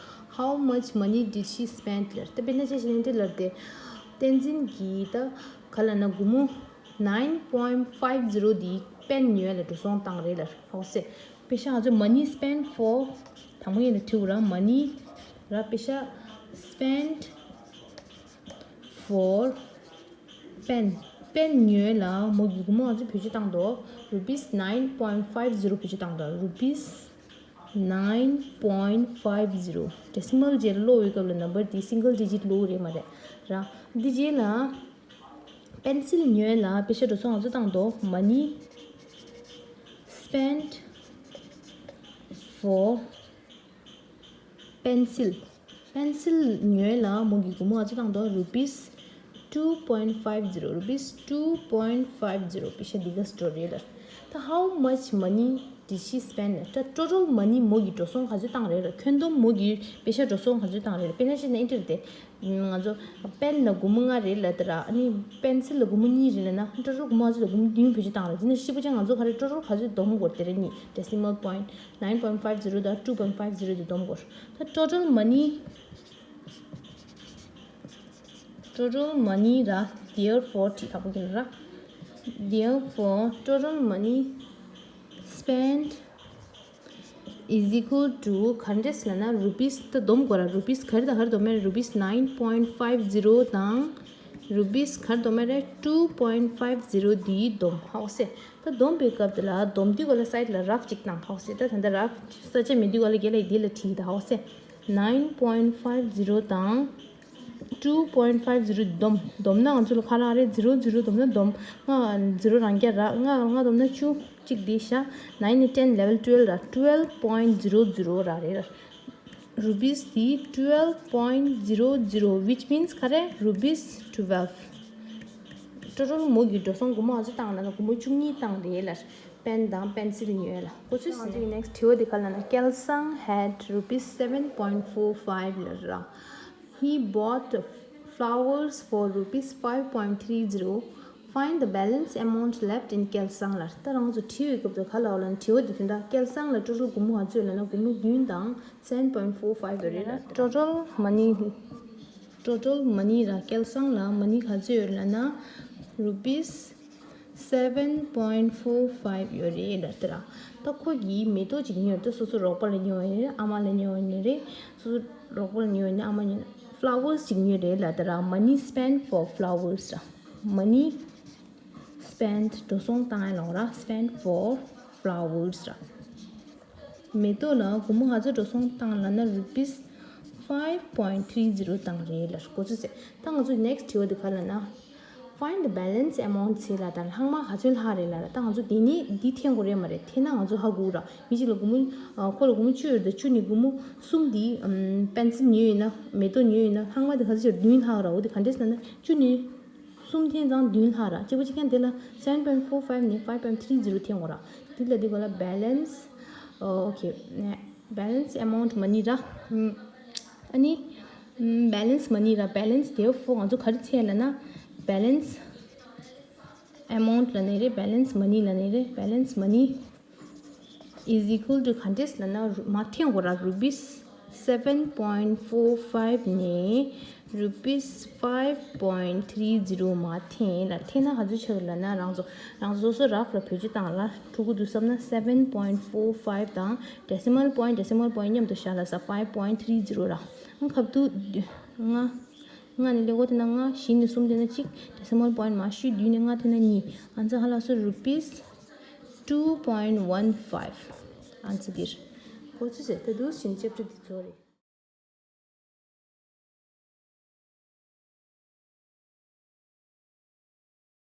How much money did she spend ལབ། ད་དཔེར་ན་ཆ་བཞག་ན་འདི་ལབ་སྟེ། བསྟན་འཛིན་གྱིས་ད་ག་ལ་ན་སྒོར་མོ་nine point five zero འདི་པེན་ཉོས་ལ་འགྲོ་སོང་བཏང་རེད་ལབ། ཧ་གོ་སོང་། པེ་ཤ་ང་ཚོ་money spent for དང་པོ་ངས་ལ་བྲིའོ་ར། money ར། པེ་ཤ་spent for pen པེན་ཉོས་ལ་མོ་གི་སྒོར་མོ་ང་ཚོ་བེད་སྤྱོད་བཏང་འདུག rupees nine point five zero བེད་སྤྱོད་བཏང་འདུག rupees nine point five zero decimal རྗེས་ལ་ཀློག་ཡོད་སྐབས་ལ་number དེ་single digit ཀློག་རེད་མ་རེད་ར། འདི་རྗེས་ལ་པེན་སིལ་ཉོས་ལ་པེ་ཤ་འགྲོ་སོང་ང་ཚོ་བཏང་འདུག money spent for pencil པེན་སིལ་ཉོས་ལ་མོ་གི་སྒོར་མོ་ང་ཚོ་བཏང་འདུག rupees two point five zero rupees two point five zero པེ་ཤ་འདི་ག་ཚོད་རེད་ལབ། ད་how much money Did she spend? ད་total money མོ་གི་འགྲོ་སོང་ག་ཚོད་བཏང་རེད་ལ། ཁྱོན་བསྡོམས་མོ་གི་པེ་ཤ་འགྲོ་སོང་ག་ཚོད་བཏང་རེད་ལ། དཔེར་ན་ཆ་བཞག་ན་འདི་འདྲ་རེད་དེ། ང་ཚོ་pen ལ་སྒོར་མོ་ལྔ་རེད་ལབ་དེ་ར། ཨ་ནི་pencil ལ་སྒོར་མོ་གཉིས་རེད་ལབ་ན། total སྒོར་མོ་ག་ཚོད་དང་སྒོར་མོ་བདུན་བེད་སྤྱོད་བཏང་རེད། དེ་ནས་གཅིག་པ་ཅན་ང་ཚོ་ག་རེ་total ག་ཚོད་བསྡོམས་དགོས་དེ་རེད། གཉིས། decimal point nine point five zero དང་two point five zero དེ་བསྡོམས་དགོས། ད་total money total money ར། therefore དེ་དང་པོ་གི་ར། therefore total money spent is equal to ག་འདྲས་ལབ་ན། rupees ད་བསྡོམས་དགོས་ར། rupees ག་རེ་དང་ག་རེ་བསྡོམས་ཡོད་རེད། rupees nine point five zero དང་rupees ག་རེ་བསྡོམས་ཡོད་རེད། two point five zero འདི་བསྡོམས། ཧ་གོ་སོང་། ད་བསྡོམས་པའི་སྐབས་དེ་ལ་བསྡོམས་དུས་སྒང་ལ་side ལ་rough ཅིག་བཏང་། ཧ་གོ་སོང་། ད་ད་ལྟ་rough ས་ཆ་མེད་དུས་སྒང་ལ་རྒན་ལགས་འདི་ལ་བྲིས། ད་ཧ་གོ་སོང་། nine point five zero དང་two point five zero བསྡོམས། བསྡོམས་ན་ང་ཚོ་ལ་ག་རེ་རག་རེད། zero zero བསྡོམས་ན་བསྡོམས། ལྔ་zero རང་རྐྱ་རག་ལྔ་ལྔ་བསྡོམས་ན་བཅུ། གཅིག་འདི་བཞག nine ནས་ten eleven twelve རག twelve point zero zero རག་རེད། rupees དེ་twelve point zero zero, which means ག་རེ། rupees twelve total མོ་གི་འགྲོ་སོང་སྒོར་མོ་ག་ཚོད་བཏང་ལབ་ན། སྒོར་མོ་བཅུ་གཉིས་བཏང་རེད་ལ། pen དང་pencil ཉོས་ལ། གོ་ཚོད་ཟིན། next དྲི་བ་འདི་ག་ལབ་ན། Kelsang had rupees seven point four five ལབ་ར། He bought flowers for rupees five point three zero. Find the balance amount left in Kelsang ལབ། ད་རང་ཚོ་དྲི་བའི་སྐབས་དུ་ག་ལབ་ལབ་ན། དྲི་བ་འདི་དོན་དག་Kelsang ལ་total སྒོར་མོ་ག་ཚོད་ལབ་ན། སྒོར་མོ་བདུན་དང་seven point four five ཡོད་རེད་ལ། total money total money ར། Kelsang ལ་money ག་ཚོད་ཡོད་ལབ་ན། rupees seven point four five ཡོད་རེད་ལབ་དེ་ར། ད་ཁོ་གིས་མེ་ཏོག་ཅིག་ཉོས། ད་སོ་སོ་རོགས་པ་ལ་ཉོས་ཡོད་རེད། ཨ་མ་ལ་ཉོས་ཡོད་རེད། སོ་སོ་རོགས་པ་ལ་ཉོས་ཡོད་ནི་ཨ་མ་ཉོས་ནི། flowers ཅིག་ཉོས་རེད་ལབ་དེ་ར། money spent for flowers ར། money spent འགྲོ་སོང་བཏང་ཡ་ལབ་ར། spent for flowers ར། མེ་ཏོག་ལ་སྒོར་མོ་ག་ཚོད་འགྲོ་སོང་བཏང་ལབ་ན། rupees five point three zero བཏང་རེད་ལབ། གོ་ཚོད་ཟིན། ད་ང་ཚོ་next དྲི་བ་འདི་ག་ལབ་ན། Find the balance amount ཟེར་ལབ་དང་། ལྷག་མ་ག་ཚོད་ལྷག་རེད་ལབ་ར། ད་ང་ཚོ་འདི་ནི་འདི་འཐེན་དགོས་རེད་མ་རེད། འཐེན་ན་ང་ཚོ་ཧ་གོ་ར། མི་གཅིག་ལ་སྒོར་མོ་ཨ་ཁོ་ལ་སྒོར་མོ་བཅུ་ཡོད་རེད། ད་བཅུ་ནས་སྒོར་མོ་གསུམ་འདི་ཨམ་pencil ཉོས་ཡོད་ན། མེ་ཏོག་ཉོས་ཡོད་ན། ལྷག་མ་དེ་ག་ཚོད་ཡོད་རེད། བདུན་ལྷག་ར། འོ་དེ་ག་འདྲས་ལབ་ན། བཅུ་ནས་གསུམ་འཐེན་ཙང་བདུན་ལྷག་ར། གཅིག་པ་གཅིག་རྐྱང་། དེ་ལ་seven point four five ནས་five point three zero འཐེན་དགོས་ར། དེ་ལ་འདི་ག་ལབ་balance okay balance amount money ར། ཨ་ནི་balance money ར། balance therefore ང་ཚོ་ག་རེ་འཚོལ་ལབ་ན། balance amount ལབ་ནི་རེད། balance money ལབ་ནི་རེད། balance money is equal to ག་འདྲས་ལབ་ན། རུ་མར་འཐེན་དགོས་ར། rupees seven point four five ནས་rupees five point three zero མར་འཐེན་ལ། འཐེན་ན་ག་ཚོད་ཆགས་ལབ་ན། རང་ཚོ་རང་ཚོ་སོ་སོ་rough ལ་བེད་སྤྱོད་བཏང་ལ། ཕྲུ་གུ་འདུག་བསམ་ན་seven point four five དང་decimal point decimal point མཉམ་དུ་བཞག་ལ་ས། five point three zero ར། ཁབ་ཏུ་ལྔ། ལྔ་ནས་ཀླད་ཀོར་འཐེན་ན་ལྔ། བཞི་ནས་གསུམ་འཐེན་ན་གཅིག decimal point མར་བཤུས། བདུན་ནས་ལྔ་འཐེན་ན་གཉིས། answer ག་ལབ་སོང་། rupees two point one five answer འདིར། གོ་ཚོད་ཟིན། ད་དུང་ཕྱིན་chapter འདི་ཚོ་རེད།